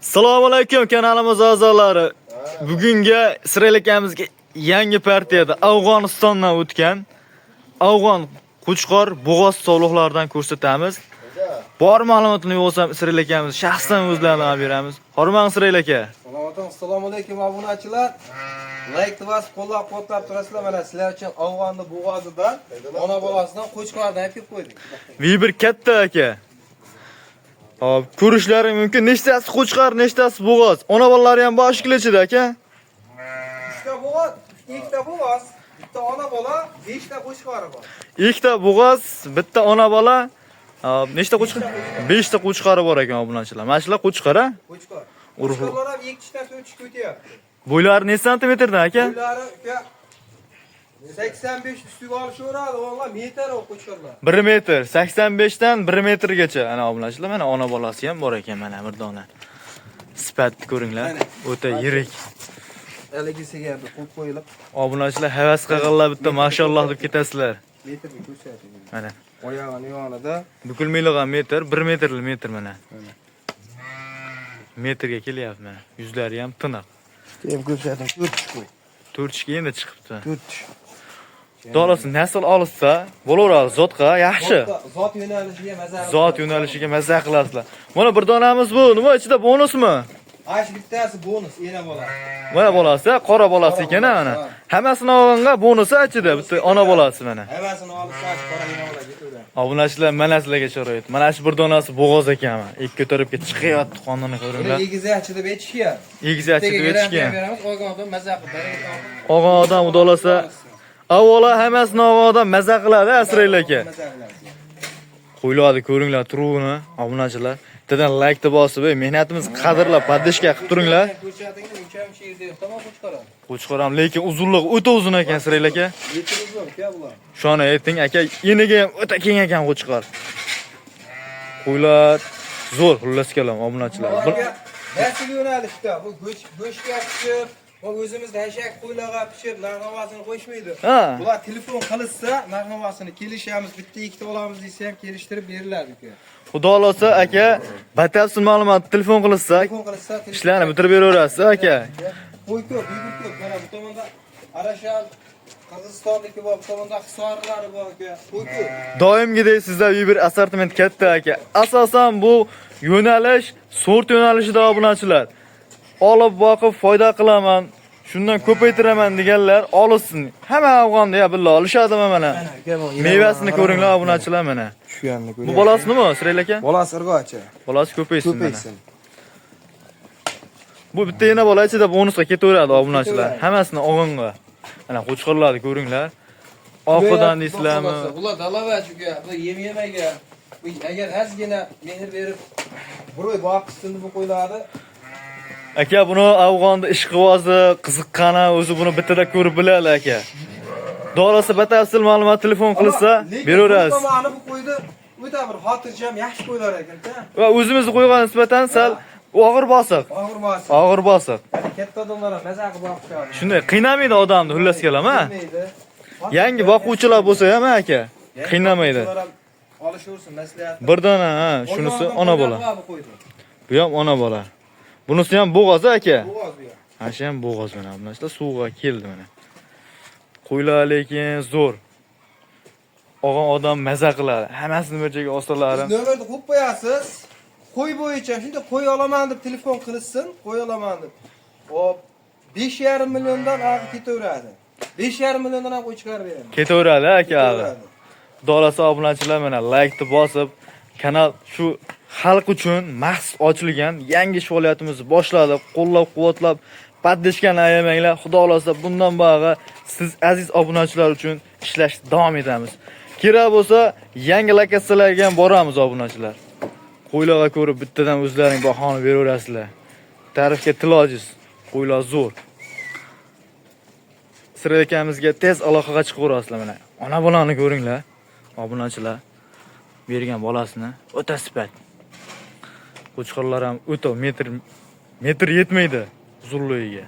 Assalomu alaykum kanalimiz a'zolari. Bugungi Isroil akamizga yangi partiyada Afg'onistondan o'tgan afg'on qo'chqor bo'g'oz sovliqlaridan ko'rsatamiz. Bor ma'lumotni yo'qsam Isroil akamiz shaxsan o'zlaridan beramiz. Hormang, Isroil aka. Salomatim, assalomu alaykum, obunachilar. Like bosib, qo'llab-quvvatlab turasizlar. Mana sizlar uchun Afg'onni bo'g'ozidan, ona bolasidan qo'chqordan olib kelib qo'ydik. Bir katta aka. Hop, ko'rishlaring mumkin. Nechtasi qo'chqor, nechtasi bo'g'oz? Ona bolalari ham bor ichida, aka. Uchta bo'g'oz, ikkita bo'g'oz, bitta ona bola, beshta qo'chqori bor. Ikkita bo'g'oz, bitta ona bola. Hop, nechta qo'chqor? 5 ta qo'chqori bor ekan, obunachilar. Mana shular qo'chqor, a? Qo'chqor. Urug' Qo'chqorlar ham ikki tishdan to'rt tishga o'tyapti. Bo'ylari necha santimetrdan, aka? Bo'ylari, uka, 85 ustiga olishaveradi, o'g'lar metr u qo'chqorlar. 1 metr, 85 dan 1 metrgacha. Ana, obunachilar, mana ona bolasi ham bor ekan, mana bir dona. Sifatni ko'ringlar. O'ta yirik. Haligisiga bir qo'yib qo'yilib, Obunachilar havas qilganlar bitta mashalloh deb ketasizlar. Metrga ko'rsating. Mana. Oyog'ini yonida. Bukilmaydigan metr, 1 metrli metr mana. Metrga kelyapti mana. Yuzlari ham tiniq. Ham ko'rsating, to'rt tish qo'y. 4 tishga endi chiqibdi. 4 tish. Dolasi nasl olishsa, bo'laveradi, zotqa yaxshi. Zot yo'nalishiga maza. Zot yo'nalishiga maza qilasizlar. Mana bir donamiz bu. Nima ichida, bonusmi? Ana shu bittasi bonus, ena bola. Mana bolasi, qora bolasi ekan, mana. Hammasini olganga bonusi ichida bitta ona bolasi mana. Hammasini olib, shu qora ena bola ketaveradi. Obunachilar, mana sizlarga sharoit. Mana shu bir donasi bo'g'oz ekan mana. Ikki tarafga chiqyapti, qonini Buni ko'ringlar. Egizakchi deb aytishgan. Egizakchi deb aytishgan. Beramiz, olgan odam maza qilib, baraka topib. Olgan odam xudo. Avvalo hammasini olgan odam maza qiladi, Asrayl aka. Maza qiladi. Qo'ylarni ko'ringlar turuvini, obunachilar. Bittadan laykni bosib, ey, mehnatimizni qadrlab, поддержка qilib turinglar. Ko'chatingni uch ham yerda yo'q, tamom qo'chqor. Qo'chqor ham lekin uzunlig'i o'ta uzun ekan, Isroil aka. Metr uzun, uka, bular. Shuni ayting, aka, eniga ham o'ta keng ekan qo'chqor. Qo'ylar zo'r, xullas kalom, obunachilar. Uka, nasl yo'nalishda bu go'shtga pishib, va o'zimizda hashak qo'ylarga pishib, narx-navosini qo'shmaydi. Bular telefon qilishsa, narx-navosini kelishamiz, bitta ikkita olamiz desa ham kelishtirib beriladi, uka. Xudo xolasa, aka, batafsil ma'lumot telefon qilishsa, Telefon qilishsa, ishlarni bitirib beraverasiz, aka. Qo'y ko'p, buyuk ko'p. Mana bu tomonda Arashan, Qirg'izistonniki bor, bu tomonda Hisorlari bor, uka. Qo'y ko'p. Doimgidek sizlar bir assortiment katta, aka. Asosan bu yo'nalish sort yo'nalishida, obunachilar. Olib boqib foyda qilaman, shundan ko'paytiraman deganlar olsin. Hamma afg'onni ya billa olishadimi mana. Mevasini ko'ringlar, obunachilar, mana. Tushganini Bu bolasi nima, Isroil aka? Bolasi irg'ochi. Bolasi ko'paysin mana. Ko'paysin. Bu bitta yana bola ichida bonusga ketaveradi, obunachilar. Ketaveradi. Hammasini og'inga. Mana qo'chqorlarni ko'ringlar. Oqidan deysizlarmi? Bular dalavach, uka, bu yem yemagan. Bu agar ozgina mehr berib, bir oy boqishsin bu qo'ylarni. Aka, buni afg'onni ishqibozi, qiziqqani o'zi buni bittada ko'rib biladi, aka. Dolasi batafsil ma'lumot telefon qilsa Lekin beraverasiz. bu tomoni bu qo'yni o'ta bir xotirjam, yaxshi qo'ylar ekan-da. Va o'zimizni qo'ygan nisbatan sal og'ir bosiq. Og'ir bosiq. Og'ir bosiq. Ya'ni katta odamlar ham maza qilib boqishadi. Shunday qiynamaydi odamni, xullas kalom, ha. Qiynamaydi. Yangi boquvchilar bo'lsa ham, aka, Yangi qiynamaydi. boquvchilar ham olishaversin, maslahat. Bir dona, ha, shunisi ona bola. Bu qo'ydi. Bu ham ona bola. Bunisi ham bo'g'oz, aka. Bo'g'oz bu ham. Mana shu ham bo'g'oz mana. Mana shular suvg'a keldi mana. Qo'ylar lekin zo'r. Olgan odam maza qiladi. Hammasini bir joyga olsalar. Siz nomerni qo'yib qo'yasiz. Qo'y bo'yicha shunday qo'y olaman deb telefon qilishsin, qo'y olaman deb. Hop, 5,5 milliondan ag'i ketaveradi. 5,5 milliondan ham qo'y chiqarib beraman. Ketaveradi, aka. Ketaveradi. Xudo obunachilar, mana laykni bosib, kanal shu xalq uchun maxsus ochilgan yangi ish faoliyatimizni boshladik. Qo'llab-quvvatlab, поддержка ni ayamanglar. Xudo xolasa, bundan buyog'i siz aziz obunachilar uchun ishlashni davom etamiz. Kerak bo'lsa, yangi lokatsiyalarga ham boramiz, obunachilar. Qo'ylarga ko'rib bittadan o'zlaring bahoni beraverasizlar. Ta'rifga til ojiz. Qo'ylar zo'r. Isroil akamizga tez aloqaga chiqaverasizlar mana. Ona bolani ko'ringlar. Obunachilar, bergan bolasini o'ta sifat. Qo'chqorlar ham o'ta metr metr yetmaydi uzunligiga.